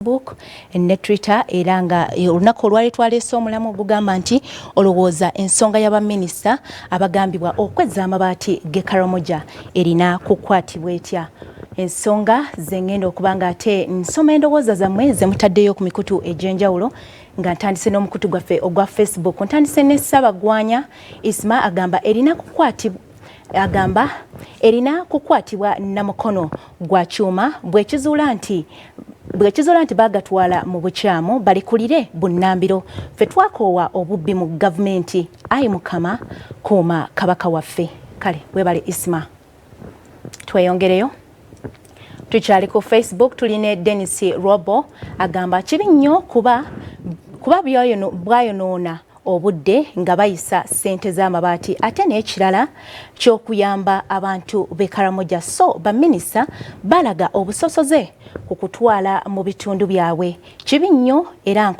Facebook ne Twitter. Era nga olunaku olwali twaleese omulamu ogugamba nti, olowooza ensonga y'abaminisita abagambibwa okwezza amabaati g'e Karamoja erina kukwatibwa etya? Ensonga zengenda okuba nga ate nsoma endowooza zammwe ze mutaddeyo ku mikutu egy'enjawulo, nga ntandise n'omukutu gwaffe ogwa Facebook. Ntandise ne Ssaabagwanya Isma, agamba erina kukwatibwa na mukono gwa kyuma. Bwekizuula nti bagatwala mu bukyamu, balikulire bunnambiro. Ffe twakoowa obubbi mu gavumenti. Ayi Mukama, kuuma Kabaka waffe. Kale webale, Isma. Tweyongereyo, tukyali ku Facebook. Tulina Denis Robo, agamba kibi nnyo kuba bwayonoona obudde nga bayisa ssente z'amabaati, ate n'ekirala ky'okuyamba abantu b'e Karamoja, so baminisita balaga obusosoze ku kutwala mu bitundu byabwe. Kibi nnyo, era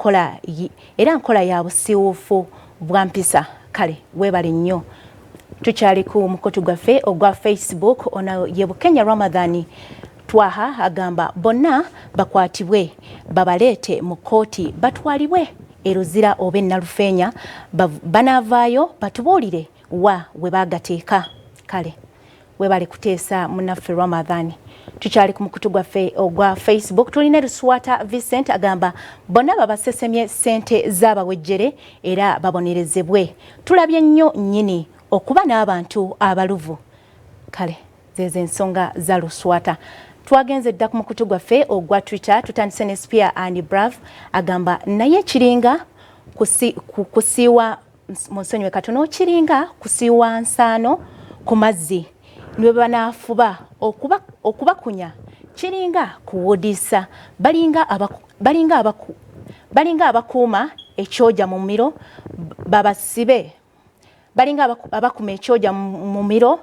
nkola ya busiwuufu bwa mpisa. Kale weebale nnyo. Tukyali ku mukutu gwaffe ogwa Facebook. Ono ye Bukenya Ramadhani Twaha, agamba bonna bakwatibwe, babaleete mu kkooti, batwalibwe e Luzira oba e Nalufeenya, banaavaayo batubuulire wa we baagateeka. Kale webale kuteesa, munnaffe Ramadhan. Tukyali ku mukutu gwaffe ogwa Facebook. Tulina Luswata Vincent, agamba bonna babasesemye ssente z'abawejjere era babonerezebwe. Tulabye nnyo nnyini okuba n'abantu abaluvu. Kale zezo ensonga za Luswata. Twagenze dda ku mukutu gwaffe ogwa Twitter. Tutandise ne Spear and Brave, agamba naye kiringa kusiiwa, munsonyiwe katono, kiringa kusiiwa nsaano ku mazzi, ne banaafuba okubakunya kiringa kuwudiisa. Balinga abakuuma ekyoja mu mumiro babasibe, balinga abakuma ekyoja mu mumiro,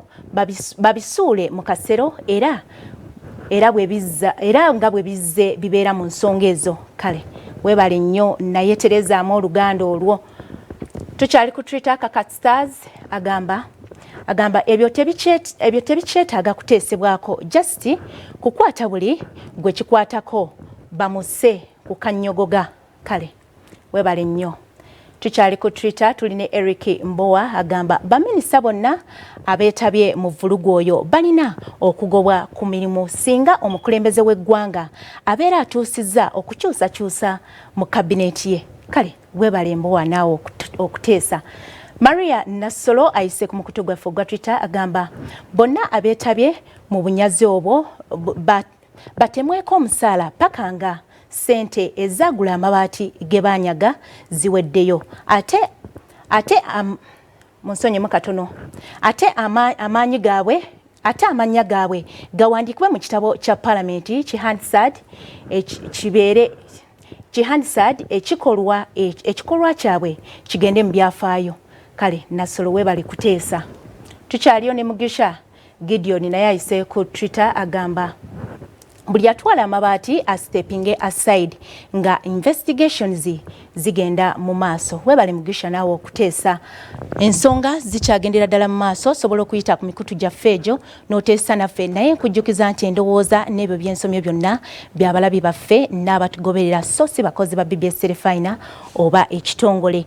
babisuule mu kasero, era nga bwe bizze bibeera mu nsonga ezo. Kale weebale nnyo, naye terezaamu oluganda olwo. Tukyali ku Twitter. Kakat Stars agamba ebyo tebikyetaaga kuteesebwako, just kukwata buli gwe kikwatako, bamuse ku kannyogoga. Kale weebale nnyo. Tukyali ku Twitter, tulina Eric Mbowa, agamba baminisita bonna abeetabye mu vvulugu oyo balina okugobwa ku mirimu singa omukulembeze w'eggwanga abeera atuusizza okukyusakyusa mu kabineeti ye. Kale weebale, Mbowa, naawe okuteesa. Maria Nassolo ayise ku mukutu gwaffe ogwa Twitter, agamba bonna abeetabye mu bunyazi obwo batemweko omusaala paka nga ssente ezaagula amabaati ge baanyaga ziweddeyo. Ate munsonyiwemu katono, ate amaanyi gaabwe, ate amannya gaabwe gawandiikibwe mu kitabo kya Palamenti ki Hansard, kibeere ki Hansard, ekikolwa kyabwe kigende mu byafaayo. Kale Nasolo, weebale kuteesa. Tukyaliyo ne Mugisha Gideon, naye ayise ku Twitter, agamba buli atwala amabaati astepinge aside nga investigations zigenda mu maaso. Webale, Mugisha, naawe okuteesa. Ensonga zikyagendera ddala mu maaso. Osobola okuyita ku mikutu gyaffe egyo n'oteesa naffe, naye nkujjukiza nti endowooza n'ebyo byensomyo byonna byabalabi baffe n'abatugoberera, so si bakozi ba BBS Terefayina oba ekitongole.